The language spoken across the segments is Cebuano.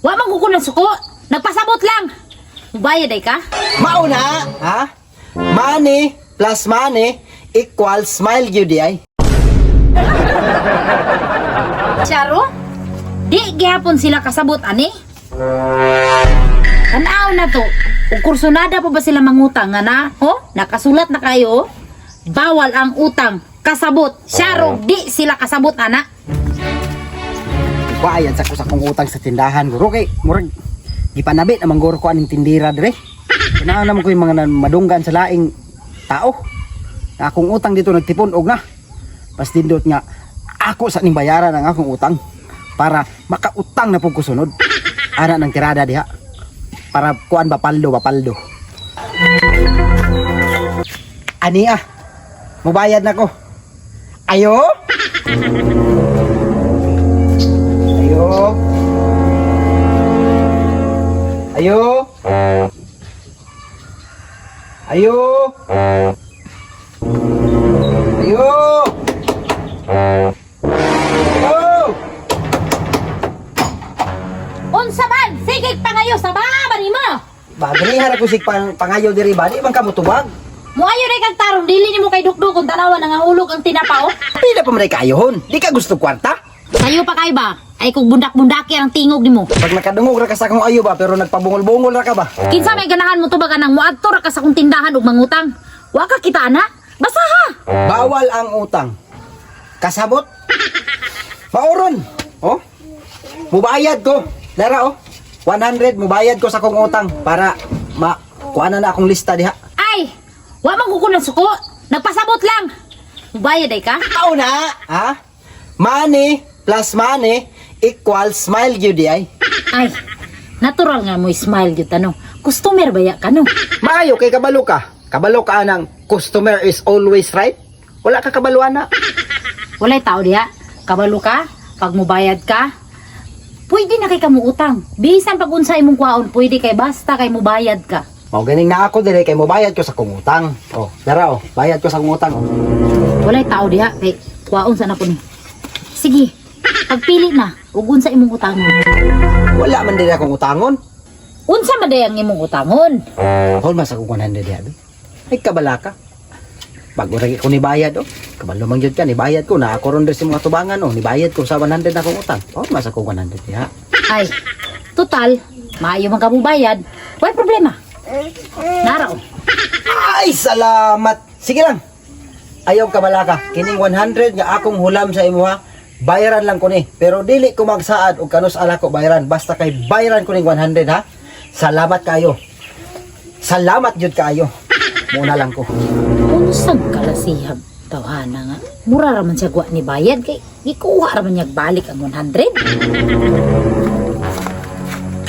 Wa man ko ng suko. Nagpasabot lang. Mubayad ay ka? Mauna, ha? Money plus money equals smile gyud di ay. Charo? Di gihapon sila kasabot ani. Tanaw na to. Ug kursunada pa ba sila mangutang nga na? Ho? Nakasulat na kayo? Bawal ang utang. Kasabot. Charo, di sila kasabot ana. Bayad sa ko sa akong utang sa tindahan guro kay murag gipanabi na mangguro ko aning tindira dire. Kinahanglan naman ko yung mga madunggan sa laing tao. Na akong utang dito nagtipon og na. Pas dindot nga ako sa ning bayaran ang akong utang para makautang na pud ko sunod. Ana ng tirada diha. Para kuan ba paldo ba paldo. Ani ah. Mubayad na ko. Ayo. Ayo. Ayo. Ayo. Ayo. Ayo. Unsa man? Sige pangayo sa baba nimo. Bagrihan ako sig pangayo diri ba? Di man ka motubag. Muayo ray kag tarong dili nimo kay dukduk kung tanawa nangahulog ang tinapa oh. Pila pa man kayohon. Di ka gusto kwarta. Sayo pa kay ba? Ay kung bundak-bundaki ang tingog nimo. Pag nakadungog ra ka sa akong ayo ba pero nagpabungol-bungol ra ka ba? Kinsa may ganahan mo tubag anang muadto ra ka sa akong tindahan ug mangutang. Wa ka kita ana. Basaha. Bawal ang utang. Kasabot? Mauron. Oh. Mubayad ko. Dara oh. 100 mubayad ko sa akong utang para ma kuana na akong lista diha. Ay, wa man ko ng suko. Nagpasabot lang. Mubayad ay ka? Mauna, ha? Money plus money equals smile gyud di ay. Ay, natural nga mo smile gyud ano. Customer ba ya ka no? Maayo kay kabalo ka. Kabalo ka anang customer is always right. Wala ka kabaluan na. Walay tao diha. Kabalo ka, pag mubayad ka, pwede na kay ka muutang. Bisan pag unsa imong kwaon, pwede kay basta kay mubayad ka. Mao ganing na ako dire kay mubayad ko sa kong utang. Oh, dara oh, bayad ko sa kong utang. Oh. Walay tao diha kay kwaon sa na po ni. Sige, pagpili na ug unsa imong utangon. Wala man dire akong utangon. Unsa man day ang imong utangon? Hol man sa kong 100 diha. Be. Ay kabala ka. Bago ra ko nibayad oh. Kabalo man gyud ka nibayad ko na ako ron diri sa mga tubangan oh. Nibayad ko sa 100 na akong utang. Hol man sa kong 100 diha. Ay, total, maayo man ka mubayad. Walay problema. Nara oh. Ay salamat. Sige lang. Ayaw kabala ka. Kining 100 nga akong hulam sa imuha. Bayaran lang ko ni. Pero dili ko magsaad og kanus ala ko bayaran. Basta kay bayaran ko ning 100 ha. Salamat kayo. Salamat jud kaayo. Muna lang ko. Unsang kalasihag tawhana nga. Mura ra man siya gwa ni bayad kay gikuha ra man niya balik ang 100.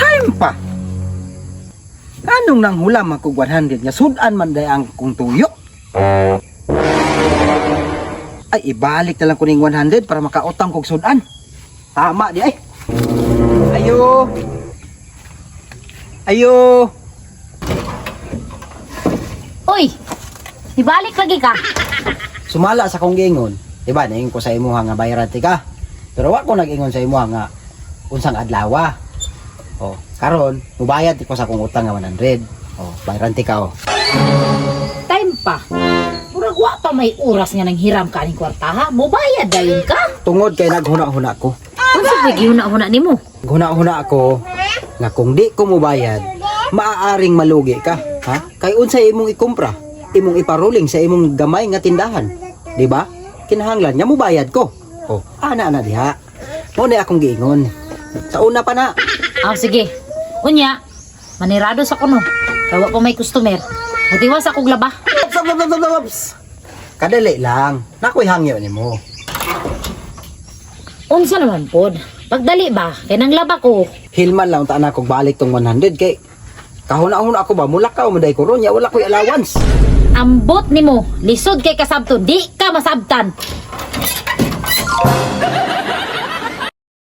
Time pa. Anong nang hulam ako 100 nga sudan man day ang kong tuyo? Ay ibalik na lang ko ning 100 para makautang kog sudan. Tama di ay. Ayo. Ayo. Uy, ibalik lagi ka. Sumala sa kong giingon, di ba? Naingon ko sa imuha nga bayaran ti ka. Pero wa ko nag-ingon sa imuha nga unsang adlaw. Oh, karon mubayad ti ko sa akong utang nga 100. Oh, bayaran ti ka oh. Time pa. Murag wa pa may oras nga nang hiram ka aning kwarta ha. Mubayad dayon ka. Tungod kay naghuna-huna ko. Unsa pa gihuna-huna nimo? Huna-huna ako nga kung di ko mubayad, maaaring malugi ka, ha? Kay unsa imong ikumpra, imong iparuling sa imong gamay nga tindahan, di ba? Kinahanglan nga mubayad ko. Oh, ana ana diha. Mo na akong giingon. Sa una pa na. Ah, sige. Unya, manirado sa kuno. Kay wa pa may customer. Mutiwas akong laba. Ops, ops, ops, ops, ops. Kadali lang. Nakoy hangyo nimo. Unsa naman pod? Pagdali ba? Kay nang laba ko. Hilman lang ta na kog balik tong 100 kay kahuna-huna ako ba mulakaw man day ko ron ya wala koy allowance. Ambot nimo, lisod kay kasabto, di ka masabtan.